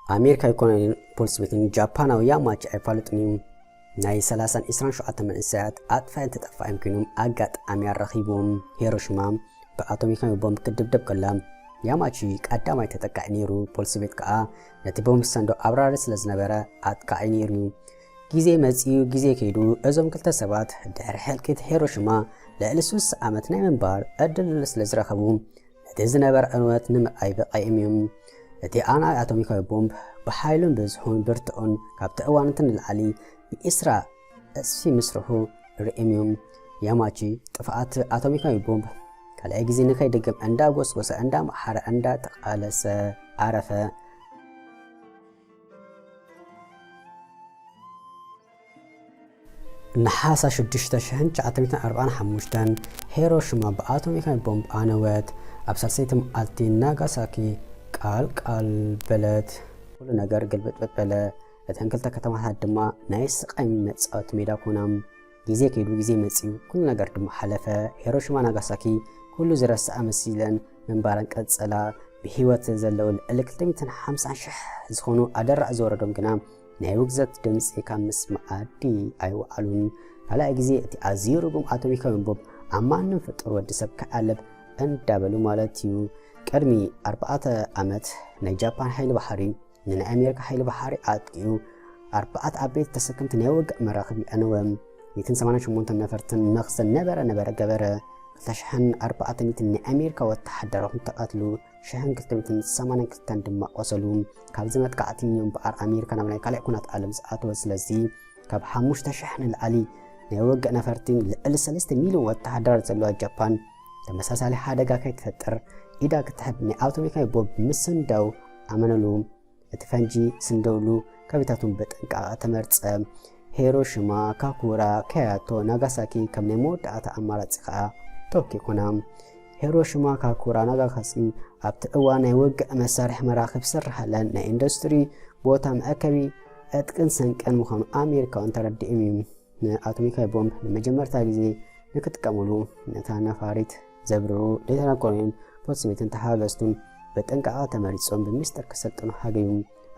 ኣሜሪካዊ ኮሎኔልን ፖሊስ ቤትን ጃፓናዊ ያማቺ ኣይፋለጡን እዩ። ናይ ሰላሳን ዕስራን ሸውዓተን መንእሰያት ኣጥፋእን ተጠፋእን ኮይኖም ኣጋጣሚ ኣራኺቦም። ሂሮሺማ ብኣቶሚካዊ ቦምብ ክትድብደብ ከላ፣ ያማቺ ቀዳማይ ተጠቃዒ ነይሩ። ፖሊስ ቤት ከኣ ነቲ ቦምብ ዝሰንዶ ኣብራሪ ስለ ዝነበረ ኣጥቃዒ ነይሩ። ግዜ መጺኡ፣ ግዜ ከይዱ፣ እዞም ክልተ ሰባት ድሕሪ ሕልቂት ሂሮሺማ ልዕሊ ሱሳ ዓመት ናይ ምንባር ዕድል ስለ ዝረኸቡ፣ ነቲ ዝነበረ ዕንወት ንምርኣይ በቒዖም እዮም። እቲ ኣና ኣቶሚካዊ ቦምብ ብሓይሉን ብዝሑን ብርትዑን ካብቲ እዋን እቲ ንላዕሊ ብዒስራ ዕጽፊ ምስርሑ ርእዮም እዮም። ያማቺ ጥፍኣት ኣቶሚካዊ ቦምብ ካልኣይ ግዜ ንኸይድገም እንዳጎስጎሰ፣ እንዳመሓረ፣ እንዳተቓለሰ ዓረፈ። ነሓሰ ሽዱሽተ ሽሕን ትሽዓተ ሚእትን ኣርባዓን ሓሙሽተን ሄሮሽማ ብኣቶሚካዊ ቦምብ ኣነወት። ኣብ ሳልሰይቲ መዓልቲ ናጋሳኪ ቃል ቃል በለት። ኩሉ ነገር ግልብጥብጥ በለ። እተን ክልተ ከተማታት ድማ ናይ ስቓይ መጻወቲ ሜዳ ኮና። ግዜ ከይዱ፣ ግዜ መጺኡ፣ ኩሉ ነገር ድማ ሓለፈ። ሄሮሽማ ናጋሳኪ ኩሉ ዝረስዓ መሲለን ምንባረን ቀጸላ። ብህይወት ዘለዉ ልዕሊ ክልተ ሚእትን ሓምሳን ሽሕ ዝኾኑ ኣደራዕ ዝወረዶም ግና ናይ ውግዘት ድምጺ ካብ ምስማዕ ዓዲ ኣይወዓሉን። ካልኣይ ግዜ እቲ ኣዝዩ ርጉም ኣቶሚካዊ ቦምብ ኣብ ማንም ፍጡር ወዲ ሰብ ክዓልብ እንዳበሉ ማለት እዩ። ቅድሚ ኣርባዕተ ዓመት ናይ ጃፓን ሓይሊ ባሕሪ ንናይ ኣሜሪካ ሓይሊ ባሕሪ ኣጥቂኡ ኣርባዕተ ዓበይቲ ተሰከምቲ ናይ ውግእ መራኽብ የዕነወ። ሚእትን ሰማንያን ሸሞንተን ነፈርትን መኽዘን ነበረ ነበረ ገበረ። ክልተ ሽሕን ኣርባዕተ ሚእትን ናይ ኣሜሪካ ወተሃደራት ተቐትሉ፣ ሽሕን ክልተ ሚእትን ሰማንያን ክልተን ድማ ቆሰሉ። ካብዚ መጥቃዕቲ እዮም በኣር ኣሜሪካ ናብ ናይ ካልኣይ ኩናት ዓለም ዝኣተወ። ስለዚ ካብ ሓሙሽተ ሽሕ ንላዕሊ ናይ ውግእ ነፈርቲ፣ ልዕሊ ሰለስተ ሚልዮን ወተሃደራት ዘለዋ ጃፓን ተመሳሳሊ ሓደጋ ከይትፈጥር ኢዳ ክትሕብ ናይ ኣቶሚካዊ ቦምብ ምስንዳው ኣመነሉ። እቲ ፈንጂ ስንደውሉ ከባቢታቱን ብጥንቃቐ ተመርጸ። ሄሮሽማ፣ ካኩራ፣ ከያቶ፣ ናጋሳኪ ከም ናይ መወዳእታ ኣማራጺ ከኣ ቶኪ ኮና። ሄሮሽማ፣ ካኩራ፣ ናጋሳኪ ኣብቲ እዋን ናይ ውግእ መሳርሒ መራኽብ ዝስርሓለን ናይ ኢንዱስትሪ ቦታ መአከቢ ዕጥቅን ሰንቅን ምዃኑ ኣሜሪካውያን ተረዲኦም እዩ። ንኣቶሚካዊ ቦምብ ንመጀመርታ ግዜ ንክጥቀሙሉ ነታ ነፋሪት ዘብርሩ ሌተናል ኮሎኔል ፖትስቤትን ተሓጋገዝቱን ብጥንቃቐ ተመሪጾም ብሚስጥር ክሰልጥኑ ሃገዩ።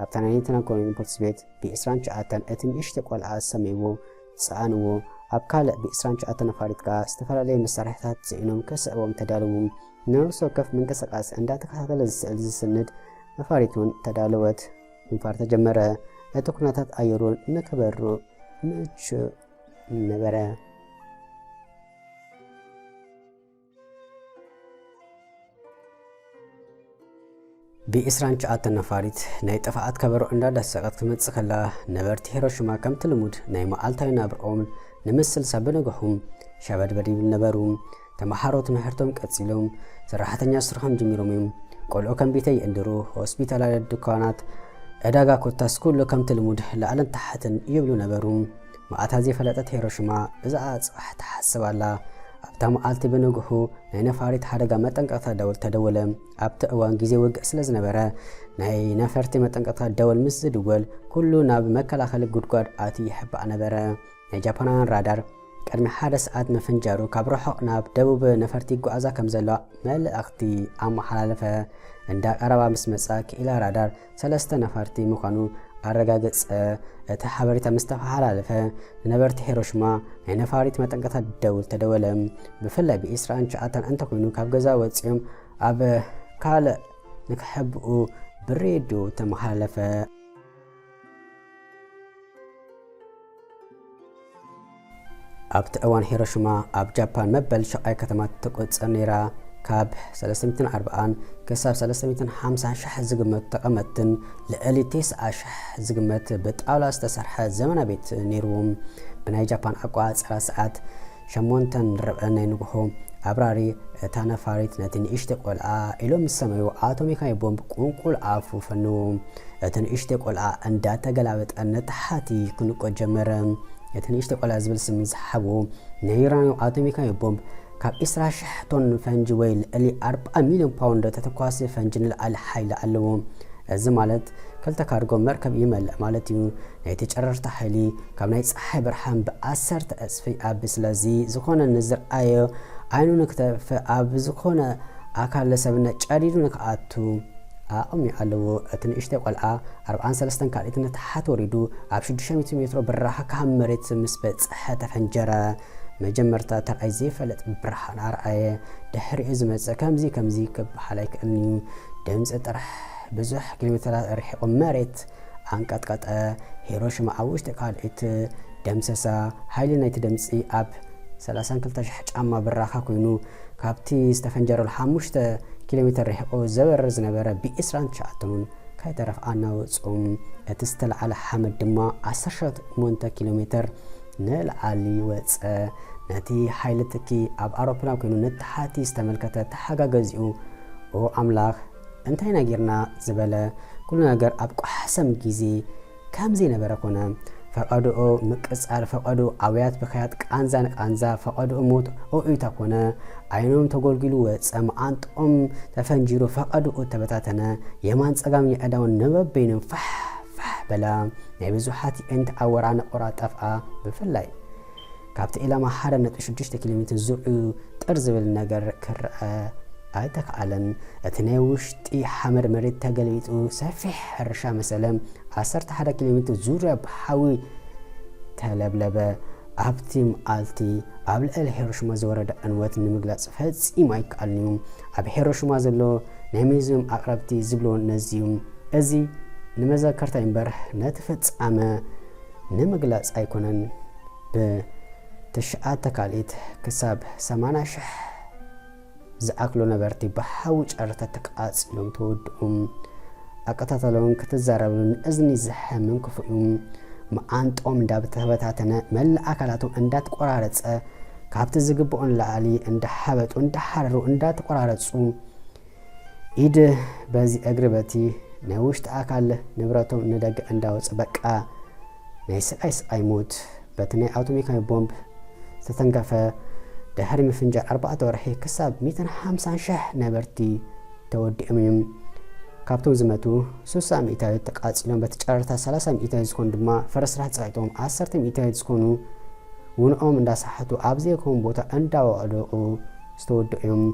ኣብታ ናይ ሌተናል ኮሎኔል ፖትስቤት ብ ዕስራን ትሽዓተን እቲ ንእሽቶ ቆልዓ ሰመይዎ፣ ጸዓንዎ። ኣብ ካልእ ብ ዕስራን ትሽዓተን ነፋሪት ከኣ ዝተፈላለየ መሳርሒታት ጽዒኖም ክስዕዎም ተዳለዉ። ነፍሲ ወከፍ ምንቅስቓስ እንዳተኸታተለ ዝስዕል ዝስንድ ነፋሪት እውን ተዳለወት። ምንፋር ተጀመረ። እቲ ኩነታት ኣየር እውን ንክበሩ ምቹእ ነበረ። ብ ዕስራን ትሽዓተን ነፋሪት ናይ ጥፍኣት ከበሮ እንዳደሰቐት ክመጽእ ከላ፣ ነበርቲ ሂሮሽማ ከምቲ ልሙድ ናይ መዓልታዊ ናብርኦም ንምስልሳ ብንግሆ ሸበድበድ ይብሉ ነበሩ። ተምሃሮ ትምህርቶም ቀጺሎም፣ ሰራሕተኛ ስርሖም ጀሚሮም እዮም። ቆልዑ ከም ቤተይ ይእንድሩ፣ ሆስፒታላት፣ ድኳናት፣ ዕዳጋ ኮታስ ኩሉ ከምቲ ልሙድ ላዕልን ታሕትን ይብሉ ነበሩ። መኣታ ዘይፈለጠት ሂሮሽማ ብዛዕባ ጽባሕ ትሓስብ ኣላ። ኣብታ መዓልቲ ብንግሁ ናይ ነፋሪት ሓደጋ መጠንቀቕታ ደወል ተደወለ። ኣብቲ እዋን ግዜ ውግእ ስለ ዝነበረ፣ ናይ ነፈርቲ መጠንቀቕታ ደወል ምስ ዝድወል፣ ኩሉ ናብ መከላኸሊ ጉድጓድ ኣትዩ ይሕባእ ነበረ። ናይ ጃፓናውያን ራዳር ቅድሚ ሓደ ሰዓት ምፍንጃሩ፣ ካብ ርሑቕ ናብ ደቡብ ነፈርቲ ይጓዓዛ ከም ዘለዋ መልእኽቲ ኣመሓላለፈ። እንዳ ቀረባ ምስ መጻ፣ ክኢላ ራዳር ሰለስተ ነፈርቲ ምዃኑ ኣረጋገጸ። እቲ ሓበሬታ ምስ ተመሓላለፈ፣ ንነበርቲ ሂሮሽማ ናይ ነፋሪት መጠንቀቕታ ደውል ተደወለ። ብፍላይ ብ ዕስራን ትሽዓተን እንተኾይኑ፣ ካብ ገዛ ወጺኦም ኣብ ካልእ ንክሕብኡ ብሬድዮ ተመሓላለፈ። ኣብቲ እዋን ሂሮሽማ ኣብ ጃፓን መበል ሸውዓይ ከተማ ትቆጸር ነይራ። ካብ ሰለስተ ሚእትን ኣርባዓን ክሳብ ሰለስተ ሚእትን ሓምሳን ሽሕ ዝግመቱ ተቐመጥትን ልዕሊ ተስዓ ሽሕ ዝግመት ብጣውላ ዝተሰርሐ ዘመናዊ ቤት ነይርዎም። ብናይ ጃፓን ኣቆጻጽራ ሰዓት ሸሞንተን ርብዕን ናይ ንግሆ ኣብራሪ እታ ነፋሪት ነቲ ንእሽቶ ቆልዓ ኢሎም ምስ ሰመይዎ ኣቶሚካዊ ቦምብ ቁንቁል ኣፉ ፈንዎ። እቲ ንእሽቶ ቆልዓ እንዳተገላበጠ ንታሕቲ ክንቆ ጀመረ። እቲ ንእሽቶ ቆልዓ ዝብል ስም ዝሃብዎ ናይ ዩራንየም ኣቶሚካዊ ቦምብ ካብ ዕስራ ሽሕ ቶን ፈንጂ ወይ ልዕሊ ኣርብዓ ሚልዮን ፓውንድ ተተኳሲ ፈንጂ ንላዕሊ ሓይሊ ኣለዎ። እዚ ማለት ክልተ ካርጎ መርከብ ይመልእ ማለት እዩ። ናይቲ ጨረርቲ ሓይሊ ካብ ናይ ጸሓይ ብርሃን ብዓሰርተ ዕጽፊ ይዓቢ። ስለዚ ዝኾነ ንዝረኣዮ ዓይኑ ንክተፍእ፣ ኣብ ዝኾነ ኣካል ሰብነት ጨዲዱ ንክኣቱ ኣቕሚ ኣለዎ። እቲ ንእሽተይ ቆልዓ ኣርብዓን ሰለስተን ካልኢት ንታሕት ወሪዱ ኣብ ሽዱሽተ ሚእቲ ሜትሮ ብራኸ ካብ መሬት ምስ በጽሐ ተፈንጀረ። መጀመርታ ተርኣይ ዘይፈለጥ ብርሃን ኣርኣየ። ድሕሪኡ ዝመጸ ከምዚ ከምዚ ክበሃል ኣይክእልን እዩ። ድምጺ ጥራሕ ብዙሕ ኪሎ ሜትራት ርሒቑ መሬት ኣንቀጥቀጠ። ሂሮሺማ ኣብ ውሽጢ ካልኢት ደምሰሳ። ሓይሊ ናይቲ ድምጺ ኣብ ሰላሳን ክልተ ሽሕ ጫማ ብራኸ ኮይኑ ካብቲ ዝተፈንጀረሉ ሓሙሽተ ኪሎ ሜትር ርሒቑ ዘበርር ዝነበረ ቢ ዒስራን ትሽዓተን እውን ከይተረፈ ኣናወጹ። እቲ ዝተለዓለ ሓመድ ድማ ዓሰርተ ሸሞንተ ኪሎ ሜትር ንላዕሊ ወጸ። ነቲ ሓይሊ ትኪ ኣብ ኣውሮፕላን ኮይኑ ንታሕቲ ዝተመልከተ ተሓጋገዚኡ፣ "ኦ ኣምላኽ፣ እንታይ ኢና ጌርና?" ዝበለ። ኩሉ ነገር ኣብ ቋሕሰም ግዜ ከም ዘይነበረ ኮነ። ፈቐድኦ ምቅጻል፣ ፈቐድኦ ኣውያት ብኽያት፣ ቃንዛ ንቃንዛ፣ ፈቐድኦ ሞት ኦኢታ ኮነ። ዓይኖም ተጎልጊሉ ወጸ፣ መዓንጥኦም ተፈንጂሩ፣ ፈቐድኦ ተበታተነ። የማን ጸጋም የዕዳውን ንበበይኖም ፋሕ ፋሕ በላ። ናይ ብዙሓት የእንቲ ኣወራ ነቆራ ጠፍኣ። ብፍላይ ካብቲ ዒላማ ሓደ ነጥቢ ሽዱሽተ ኪሎ ሜትር ዙርዩ ጥር ዝብል ነገር ክረአ ኣይተኻእለን። እቲ ናይ ውሽጢ ሓመድ መሬት ተገልቢጡ ሰፊሕ ሕርሻ መሰለ። ዓሰርተ ሓደ ኪሎ ሜትር ዙርያ ብሓዊ ተለብለበ። ኣብቲ መዓልቲ ኣብ ልዕሊ ሂሮሺማ ዝወረደ ዕንወት ንምግላጽ ፈጺሙ ኣይከኣልን እዩ። ኣብ ሂሮሺማ ዘሎ ናይ ሙዚየም ኣቕረብቲ ዝብልዎ ነዚ እዩ። እዚ ንመዘከርታ እምበር ነቲ ፍጻመ ንምግላጽ ኣይኮነን። ብትሽዓተ ካልኢት ክሳብ ሰማንያ ሽሕ ዝኣክሉ ነበርቲ ብሓዊ ጨረታ ተቃጺሎም ተወድኡ። ኣቀታተሎም ክትዛረብሉ ንእዝኒ ዘሐምም ክፉእ እዩ። መዓንጥኦም እንዳተበታተነ፣ መላእ ኣካላቶም እንዳተቆራረጸ፣ ካብቲ ዝግብኦ ንላዕሊ እንዳሓበጡ፣ እንዳሓረሩ፣ እንዳተቆራረጹ፣ ኢድ በዚ እግሪ በቲ ናይ ውሽጢ ኣካል ንብረቶም ንደገ እንዳወጹ፣ በቃ ናይ ስቃይ ስቃይ ሞት። በቲ ናይ ኣቶሚካዊ ቦምብ ዝተተንከፈ ድሕሪ ምፍንጃር ኣርባዕተ ወርሒ ክሳብ ሚእትን ሓምሳን ሽሕ ነበርቲ ተወዲኦም እዮም። ካብቶም ዝመቱ ሱሳ ሚእታዊት ተቃጺሎም፣ በቲ ጨረታ ሰላሳ ሚእታዊት ዝኾኑ ድማ ፈረስራሕ ጸቒጦም፣ ዓሰርተ ሚእታዊት ዝኾኑ ውንኦም እንዳሳሕቱ ኣብ ዘይከውን ቦታ እንዳወደቑ ዝተወድኡ እዮም።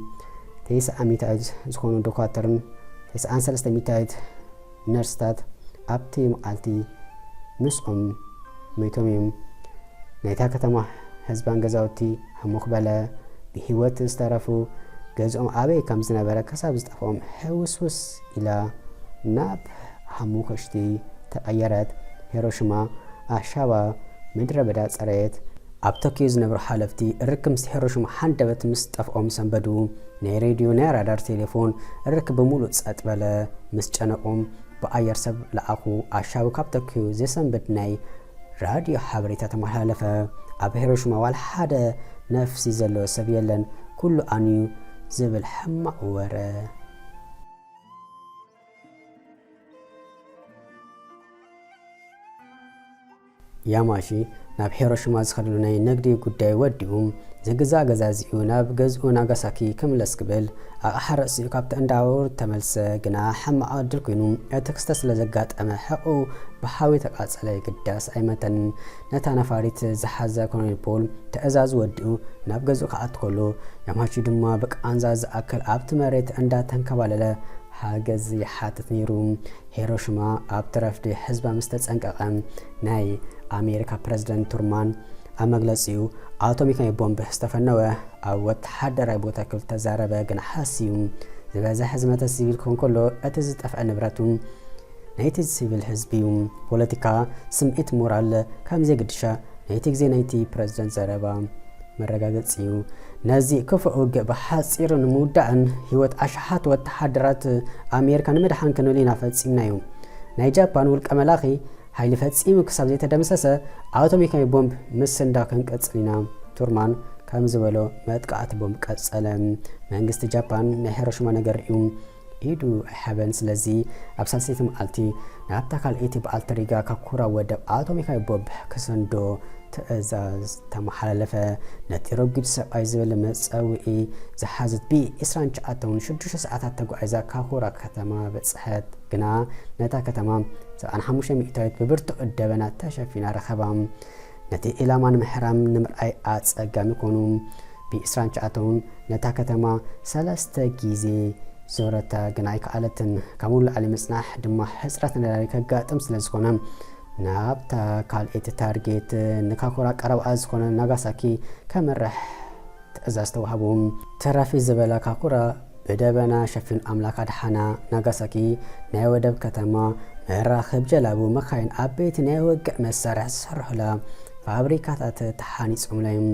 ተስዓ ሚእታዊት ዝኾኑ ዶኳትርን ተስዓን ሰለስተ ሚእታዊት ነርስታት ኣብቲ መዓልቲ ምስኦም ሞይቶም እዮም። ናይታ ከተማ ህዝባን ገዛውቲ ህሙኽ በለ። ብህይወት ዝተረፉ ገዝኦም ኣበይ ከም ዝነበረ ክሳብ ዝጠፍኦም ሕውስውስ ኢላ ናብ ሓሙኽሽቲ ተቐየረት። ሂሮሺማ ኣሻባ ምድረ በዳ ጸረየት። ኣብ ቶኪዮ ዝነብሩ ሓለፍቲ ርክብ ምስ ሂሮሺማ ሃንደበት ምስ ጠፍኦም ሰንበዱ። ናይ ሬድዮ፣ ናይ ራዳር፣ ቴሌፎን ርክብ ብምሉእ ጸጥ በለ። ምስ ጨነቖም ብኣየር ሰብ ለኣኹ። ኣሻቡ ካብ ቶኪዮ ዘሰንብድ ናይ ራድዮ ሓበሬታ ተመሓላለፈ። ኣብ ሂሮሺማ ዋላ ሓደ ነፍሲ ዘለዎ ሰብ የለን፣ ኩሉ ኣንዩ ዝብል ሕማቕ ወረ። ያማሺ ናብ ሂሮሺማ ዝኸደሉ ናይ ንግዲ ጉዳይ ወዲኡ፣ ዝግዛእ ገዛዚኡ ናብ ገዝኡ ናጋሳኪ ክምለስ ክብል ኣቕሓ ርእሲኡ ካብቲ እንዳ ባቡር ተመልሰ። ግና ሕማቕ ዕድል ኮይኑ፣ እቲ ክስተት ስለ ዘጋጠመ፣ ሕቖኡ ብሓዊ ተቃጸለ። ግዳስ ኣይመተን። ነታ ነፋሪት ዝሓዘ ኮሎኔል ፖል ትእዛዙ ወዲኡ ናብ ገዝኡ ክኣቱ ከሎ፣ ያማሺ ድማ ብቃንዛ ዝኣክል ኣብቲ መሬት እንዳተንከባለለ ሓገዝ ይሓትት ነይሩ። ሂሮሺማ ኣብቲ ረፍዲ ህዝባ ምስ ተጸንቀቐ፣ ናይ ኣሜሪካ ፕረዚደንት ቱርማን ኣብ መግለጺኡ፣ ኣቶሚካዊ ቦምብ ዝተፈነወ ኣብ ወተሃደራዊ ቦታ ክብል ተዛረበ፣ ግን ሓሲዩ። ዝበዝሕ ዝመተ ሲቪል ክኸውን ከሎ፣ እቲ ዝጠፍአ ንብረቱ ናይቲ ሲቪል ህዝቢ እዩ። ፖለቲካ፣ ስምዒት፣ ሞራል ከም ዘየገድሻ ናይቲ ግዜ ናይቲ ፕረዚደንት ዘረባ መረጋገጺ እዩ። ነዚ ክፉእ ውግእ ብሓጺሩ ንምውዳእን ህይወት ኣሽሓት ወተሃደራት ኣሜሪካ ንምድሓን ክንብል ኢና ፈጺምናዮ። ናይ ጃፓን ውልቀ መላኺ ሓይሊ ፈጺሙ ክሳብ ዘይተደምሰሰ፣ ኣቶሚካዊ ቦምብ ምስንዳው ክንቅጽል ኢና። ቱርማን ከም ዝበሎ፣ መጥቃዕቲ ቦምብ ቀጸለ። መንግስቲ ጃፓን ናይ ሂሮሺማ ነገር ርእዩ ኢዱ ኣይሓበን። ስለዚ ኣብ ሳልሰይቲ መዓልቲ ናብታ ካልኣይቲ በዓልቲ ሪጋ ካኩራ ወደብ ኣቶሚካዊ ቦምብ ክሰንዶ ትእዛዝ ተመሓላለፈ። ነቲ ረጒድ ሰብኣይ ዝብል መጸውዒ ዝሓዘት ቢ ዒስራን ትሽዓተን ሽዱሽተ ሰዓታት ተጓዒዛ ካኩራ ከተማ በጽሐት። ግና ነታ ከተማ ሰብዓን ሓሙሽተ ሚእታዊት ብብርቱዕ ደበና ተሸፊና ረኸባ። ነቲ ዒላማ ንምሕራም ንምርኣይ ኣጸጋሚ ኮኑ። ብ ዒስራን ትሽዓተን ነታ ከተማ ሰለስተ ግዜ ዞረታ ግን ኣይከኣለትን። ካብ ሙሉእ ዓለም ምጽናሕ ድማ ሕጽረት ነዳዲ ከጋጥም ስለ ዝኾነ፣ ናብታ ካልኣይቲ ታርጌት ንካኩራ ቀረብኣ ዝኾነ ናጋሳኪ ከምርሕ ትእዛዝ ተዋህቡ። ተራፊ ዝበላ ካኩራ ብደበና ሸፊኑ ኣምላኽ ኣድሓና። ናጋሳኪ ናይ ወደብ ከተማ፣ መራኽብ፣ ጀላቡ፣ መካይን፣ ዓበይቲ ናይ ወግዕ መሳርሒ ዝሰርሑላ ፋብሪካታት ተሓኒጾምላ እዮም።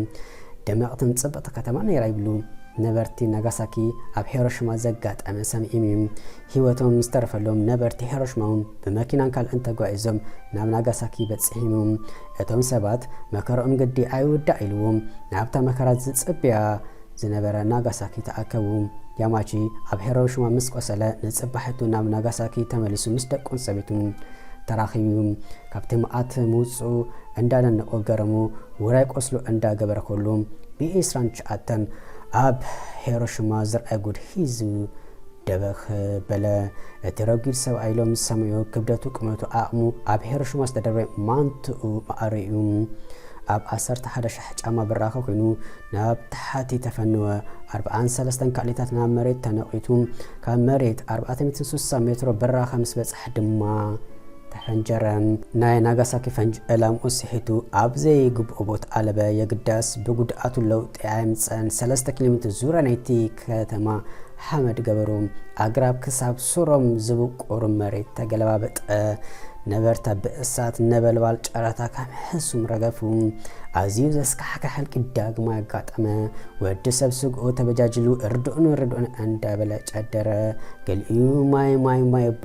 ደመቕትን ጽብቕቲ ከተማ ነይራ ይብሉ። ነበርቲ ናጋሳኪ ኣብ ሄሮሽማ ዘጋጠመ ሰሚዖም እዮም። ህይወቶም ዝተረፈሎም ነበርቲ ሄሮሽማ እውን ብመኪናን ካልእን ተጓዒዞም ናብ ናጋሳኪ በጺሖም እዮም። እቶም ሰባት መከርኦም ግዲ ኣይውዳእ ኢልዎም ናብታ መከራ ዝጽብያ ዝነበረ ናጋሳኪ ተኣከቡ። ያማቺ ኣብ ሄሮሽማ ምስ ቆሰለ፣ ንጽባሒቱ ናብ ናጋሳኪ ተመሊሱ ምስ ደቁን ሰበይቱን ተራኺቡ። ካብቲ መዓት ምውጽኡ እንዳደነቆ ገረሙ፣ ውራይ ቆስሉ እንዳገበረ ከሎ፣ ብዒስራን ትሽዓተን ኣብ ሄሮሽማ ዝረኣየ ጉድ ሒዙ ደበኽ በለ። እቲ ረጒድ ሰብኣይ ሎሚ ዝሰምዑ ክብደቱ፣ ቁመቱ፣ ዓቕሙ ኣብ ሄሮሽማ ዝተደርበየ ማንትኡ ማዕረ እዩ። ኣብ ዓሰርተ ሓደ ሺሕ ጫማ ብራኸ ኮይኑ ናብ ታሕቲ ተፈነወ። ኣርብዓን ሰለስተን ካዕሊታት ናብ መሬት ተነቒቱ፣ ካብ መሬት ኣርባዕተ ሚእትን ስሳን ሜትሮ ብራኸ ምስ በጽሐ ድማ ተፈንጀረ። ናይ ናጋሳኪ ፈንጂ ዕላምኡ ስሒቱ ኣብ ዘይግብኦ ቦታ ኣለበ። የግዳስ ብጉድኣቱ ለውጢ ኣየምጸን። ሰለስተ ኪሎ ሜትር ዙርያ ናይቲ ከተማ ሓመድ ገበሩ። ኣግራብ ክሳብ ሱሮም ዝብቁር መሬት ተገለባበጠ። ነበርታ ብእሳት ነበልባል ጨረታ ከም ሕሱም ረገፉ። ኣዝዩ ዘስካሕክሕ ህልቂት ዳግማይ ኣጋጠመ። ወዲ ሰብ ስግኡ ተበጃጅሉ፣ "እርድኡኒ፣ እርድኡኒ" እንዳበለ ጨደረ። ገሊኡ "ማይ፣ ማይ፣ ማይ እባ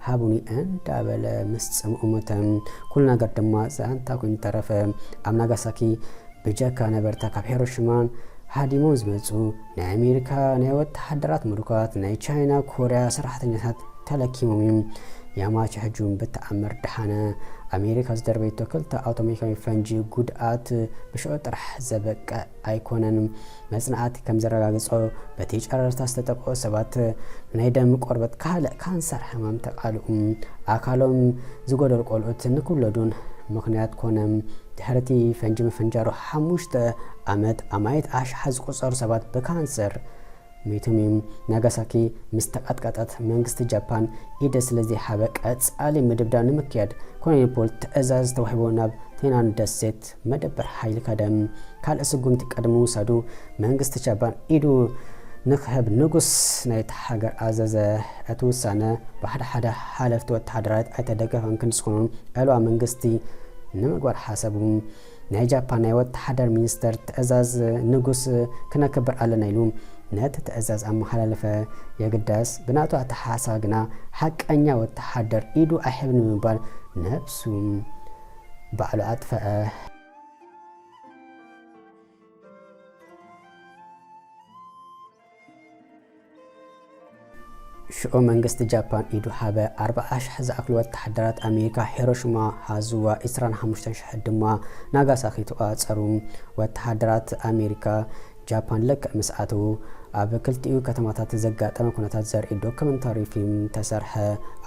ሃቡኒ" እንዳበለ ምስ ጽምኡ ሞተ። ኩሉ ነገር ድማ ዛንታ ኮይኑ ተረፈ። ኣብ ናጋሳኪ ብጀካ ነበርታ ካብ ሄሮሽማን ሃዲሞም ዝመጹ ናይ ኣሜሪካ ናይ ወተሃደራት ምሩኳት፣ ናይ ቻይና፣ ኮርያ ሰራሕተኛታት ተለኪሞም እዮም። ያማቺ ሕጂ እውን ብተኣምር ደሓነ። ኣሜሪካ ዝደርበየቶ ክልተ ኣቶሚካዊ ፈንጂ ጉድኣት ብሽዑ ጥራሕ ዘበቅዕ ኣይኮነን። መጽናዕቲ ከም ዘረጋገጾ፣ በቲ ጨረርታ ዝተጠቅዑ ሰባት ናይ ደም ቆርበት ካልእ ካንሰር ሕማም ተቃልዑ። ኣካሎም ዝጎደሉ ቆልዑት ንክውለዱን ምኽንያት ኮነ። ድሕሪ እቲ ፈንጂ ምፍንጃሩ ሓሙሽተ ዓመት፣ ኣማኢት ኣሽሓት ዝቑጸሩ ሰባት ብካንሰር ሞይቶም እዮም። ናጋሳኪ ምስ ተቐጥቀጠት፣ መንግስቲ ጃፓን ኢደ ስለ ዘይሃበ፣ ቀጻሊ ምድብዳብ ንምክያድ ኮሎኔል ፖል ትእዛዝ ተዋሂቡ ናብ ቴናን ደሴት መደበር ሓይሊ ከደ። ካልእ ስጉምቲ ቅድሚ ምውሳዱ፣ መንግስቲ ጃፓን ኢዱ ንክህብ ንጉስ ናይታ ሃገር ኣዘዘ። እቲ ውሳነ ብሓደ ሓደ ሓለፍቲ ወተሃደራት ኣይተደገፈን። ክንዲ ዝኾኑ፣ ዕልዋ መንግስቲ ንምግባር ሓሰቡ። ናይ ጃፓን ናይ ወተሃደር ሚኒስተር ትእዛዝ ንጉስ ክነክብር ኣለና ኢሉ ነቲ ትእዛዝ ኣመሓላለፈ። የግዳስ ብናቱ ኣተሓሳስባ ግና፣ ሓቀኛ ወተሃደር ኢዱ ኣይህብን ብምባል ነብሱ ባዕሉ ኣጥፈአ። ሽዑ መንግስቲ ጃፓን ኢዱ ሃበ። ኣርብዓ ሽሕ ዝኣክሉ ወተሃደራት ኣሜሪካ ሄሮሽማ ሃዝዋ፣ ዕስራን ሓሙሽተን ሽሕ ድማ ናጋሳኪ ተቖጻጸሩ። ወተሃደራት ኣሜሪካ ጃፓን ልክዕ ምስ ኣተዉ፣ ኣብ ክልቲኡ ከተማታት ዘጋጠመ ኩነታት ዘርኢ ዶክመንታሪ ፊልም ተሰርሐ።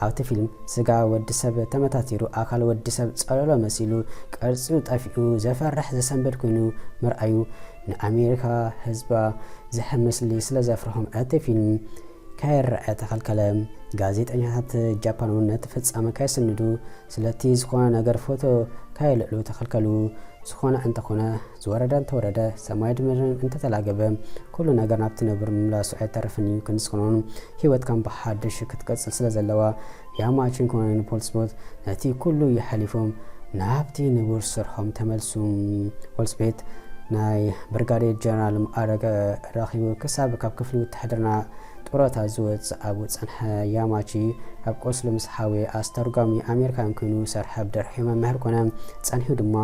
ኣብቲ ፊልም፣ ስጋ ወዲ ሰብ ተመታቲሩ፣ ኣካል ወዲ ሰብ ጸለሎ መሲሉ፣ ቅርጺኡ ጠፊኡ፣ ዘፈርሕ ዘሰንብድ ኮይኑ ምርኣዩ፣ ንኣሜሪካ ህዝባ ዝሕም ምስሊ ስለ ዘፍርሆም፣ እቲ ፊልም ከይረኣ ተኸልከለ። ጋዜጠኛታት ጃፓን እውን ነቲ ፍጻመ ከይስንዱ፣ ስለቲ ዝኾነ ነገር ፎቶ ከየልዕሉ ተኸልከሉ። ዝኾነ እንተኾነ፣ ዝወረደ እንተወረደ፣ ሰማይን ምድርን እንተተላገበ፣ ኩሉ ነገር ናብቲ ነብሩ ምምላሱ ኣይተርፍን እዩ። ክንዲ ዝኾነ፣ ህይወት ከም ብሓድሽ ክትቀጽል ስለ ዘለዋ፣ ያማቺን ኮሎኔል ፖልስቦት ነቲ ኩሉ የሕሊፎም ናብቲ ንቡር ስርሖም ተመልሱ። ፖልስቤት ናይ ብርጋዴር ጀነራል ማዕረግ ረኺቡ፣ ክሳብ ካብ ክፍሊ ውትሕድርና ጡረታ ዝወጽእ ኣብኡ ጸንሐ። ያማቺ ኣብ ቁስሉ ምስ ሓወየ፣ ኣስተርጓሚ ኣሜሪካን ኮይኑ ሰርሐ። ብድሕሪኡ መምህር ኮነ። ጸኒሑ ድማ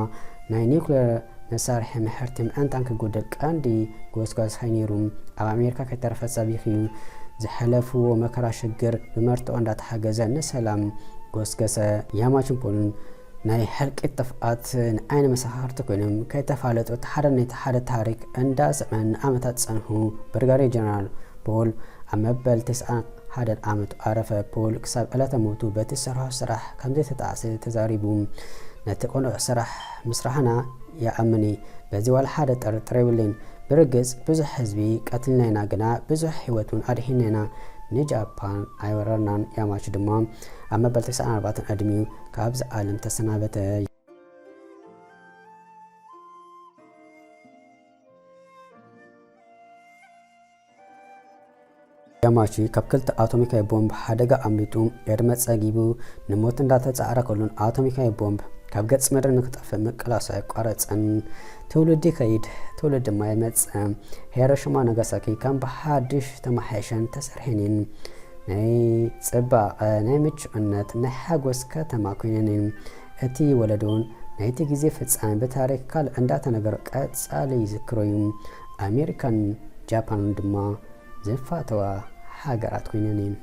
ናይ ኒውክሌር መሳርሒ ምሕርቲ ምእንታን ክጉደል ቀንዲ ጎስጓስ እዩ ነይሩ። ኣብ ኣሜሪካ ከይተረፈ ሰቢኹ እዩ። ዝሐለፍዎ መከራ ሽግር ብመርትዖ እንዳተሓገዘ ንሰላም ጎስገሰ። ያማቺን ፖልን ናይ ሕልቂት ጥፍኣት ንዓይኒ መሰኻኽርቲ ኮይኖም፣ ከይተፋለጡ እቲ ሓደ ነቲ ሓደ ታሪኽ እንዳሰምዐ ንዓመታት ጸንሑ። ብርጋዴር ጀነራል ፖል ኣብ መበል ተስዓን ሓደን ዓመቱ ኣረፈ። ፖል ክሳብ ዕለተ ሞቱ በቲ ዝሰርሖ ስራሕ ከም ዘይተጣዕሰ ተዛሪቡ። ነቲ ቅኑዕ ስራሕ ምስራሕና ይኣምን እየ። በዚ ዋላ ሓደ ጥርጥር የብለይን። ብርግጽ ብዙሕ ህዝቢ ቀቲልና ኢና፣ ግና ብዙሕ ህይወት እውን ኣድሒንና ኢና። ንጃፓን ኣይወረርናን። ያማቺ ድማ ኣብ መበል ተስዓን ኣርባዕተን ዕድሚኡ ካብዚ ዓለም ተሰናበተ። ያማቺ ካብ ክልተ ኣቶሚካዊ ቦምብ ሓደጋ ኣምሊጡ ዕድመ ጸጊቡ ንሞት እንዳተጻዕረ ከሎን ኣቶሚካዊ ቦምብ ካብ ገጽ ምድሪ ንክጠፍእ ምቅላሱ ኣይቋረጸን። ትውልዲ ይኸይድ፣ ትውልዲ ድማ ይመጽእ። ሄሮሽማ ናጋሳኪ ከም ብሓድሽ ተማሓየሸን ተሰርሐን እየን። ናይ ጽባቐ፣ ናይ ምቹእነት፣ ናይ ሓጎስ ከተማ ኮይነን እየን። እቲ ወለዶን ናይቲ ግዜ ፍጻሜ ብታሪኽ ካልእ እንዳተነገረ ቀጻሊ ይዝክሮ እዩ። ኣሜሪካን ጃፓንን ድማ ዝፋተዋ ሃገራት ኮይነን እየን።